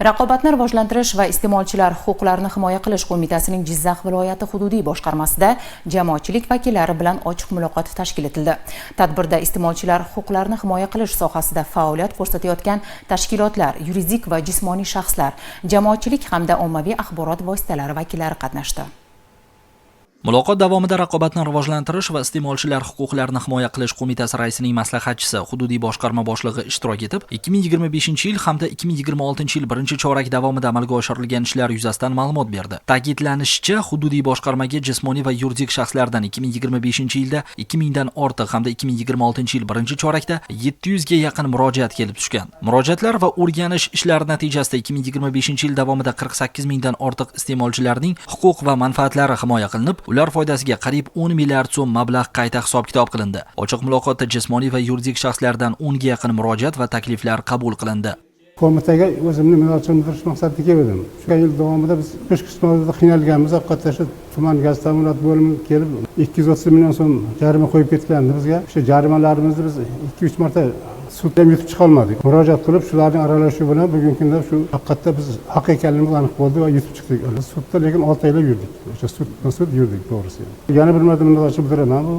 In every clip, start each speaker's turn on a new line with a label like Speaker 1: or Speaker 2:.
Speaker 1: Raqobatni rivojlantirish va iste'molchilar huquqlarini himoya qilish qo'mitasining Jizzax viloyati hududiy boshqarmasida jamoatchilik vakillari bilan ochiq muloqot tashkil etildi. Tadbirda iste'molchilar huquqlarini himoya qilish sohasida faoliyat ko'rsatayotgan tashkilotlar, yuridik va jismoniy shaxslar, jamoatchilik hamda ommaviy axborot vositalari vakillari qatnashdi.
Speaker 2: Muloqot davomida Raqobatni rivojlantirish va iste'molchilar huquqlarini himoya qilish qo'mitasi raisining maslahatchisi, hududiy boshqarma boshlig'i ishtirok etib, 2025-yil hamda 2026-yil birinchi chorak davomida amalga oshirilgan ishlar yuzasidan ma'lumot berdi. Ta'kidlanishicha, hududiy boshqarmaga jismoniy va yuridik shaxslardan 2025-yilda 2000 dan ortiq hamda 2026-yil birinchi chorakda 700 ga yaqin murojaat kelib tushgan. Murojaatlar va o'rganish ishlari natijasida 2025-yil davomida 48 mingdan ortiq iste'molchilarning huquq va manfaatlari himoya qilinib, ular foydasiga qariyb 10 milliard so'm mablag' qayta hisob-kitob qilindi. Ochiq muloqotda jismoniy va yuridik shaxslardan 10 ga yaqin murojaat va takliflar qabul qilindi.
Speaker 3: Qo'mitaga o'zimni minnatdorchiligimni bildirish maqsadida kelgandim. Shu yil davomida biz qish qismida qiynalganmiz. Haqiqatda shu tuman gaz ta'minoti bo'limi kelib 230 million so'm jarima qo'yib ketgandi bizga. O'sha jarimalarimizni biz 2-3 marta sudda ham yutib chiqolmadik. Murojaat qilib, shularning aralashuvi bilan bugungi kunda shu haqiqatda biz haq ekanligimiz aniq bo'ldi va yutib chiqdik. Sudda lekin 6 oylab yurdik. O'sha sudma sud yurdik, to'g'risi. Yana bir marta minnatdorchilik bildiraman. Bu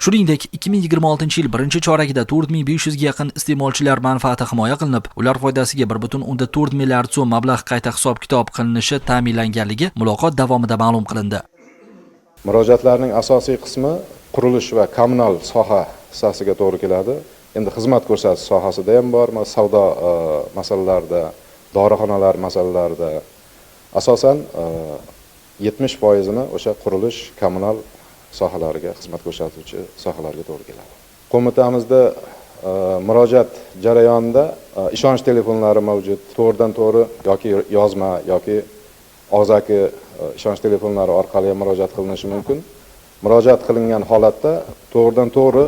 Speaker 2: Shuningdek, 2026-yil birinchi choragida 4500 ga yaqin iste'molchilar manfaati himoya qilinib, ular foydasiga 1,4 milliard so'm mablag' qayta hisob-kitob qilinishi ta'minlanganligi muloqot davomida ma'lum qilindi.
Speaker 4: Murojaatlarning asosiy qismi qurilish va kommunal soha hissasiga to'g'ri keladi. Endi xizmat ko'rsatish sohasida ham bor, savdo masalalarida, dorixonalar masalalarida asosan 70%ini o'sha qurilish, kommunal sohalariga, xizmat ko'rsatuvchi sohalarga to'g'ri keladi. Qo'mitamizda murojaat jarayonida ishonch telefonlari mavjud. To'g'ridan to'g'ri yoki yozma yoki og'zaki ishonch telefonlari orqali ham murojaat qilinishi mumkin. Murojaat qilingan holatda to'g'ridan to'g'ri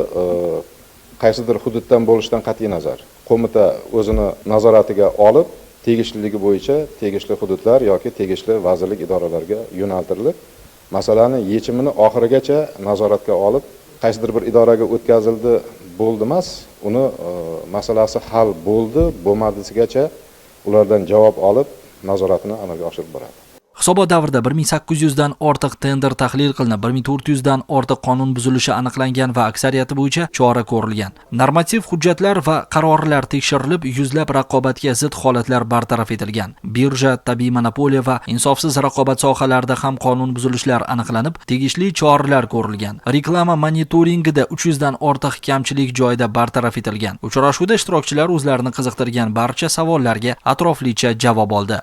Speaker 4: qaysidir hududdan bo'lishidan qat'iy nazar, qo'mita o'zini nazoratiga olib, tegishliligi bo'yicha tegishli hududlar yoki tegishli vazirlik idoralariga yo'naltirilib, masalani yechimini oxirigacha nazoratga olib, qaysidir bir idoraga o'tkazildi, bo'ldi emas, uni masalasi hal bo'ldi, bo'lmadisigacha ulardan javob olib, nazoratini amalga oshirib boradi.
Speaker 2: Hisobot davrida 1800 dan ortiq tender tahlil qilinib, 1400 dan ortiq qonun buzilishi aniqlangan va aksariyati bo'yicha chora ko'rilgan. Normativ hujjatlar va qarorlar tekshirilib, yuzlab raqobatga zid holatlar bartaraf etilgan. Birja, tabiiy monopoliya va insofsiz raqobat sohalarida ham qonun buzilishlar aniqlanib, tegishli choralar ko'rilgan. Reklama monitoringida 300 dan ortiq kamchilik joyida bartaraf etilgan. Uchrashuvda ishtirokchilar o'zlarini qiziqtirgan barcha savollarga atroflicha javob oldi.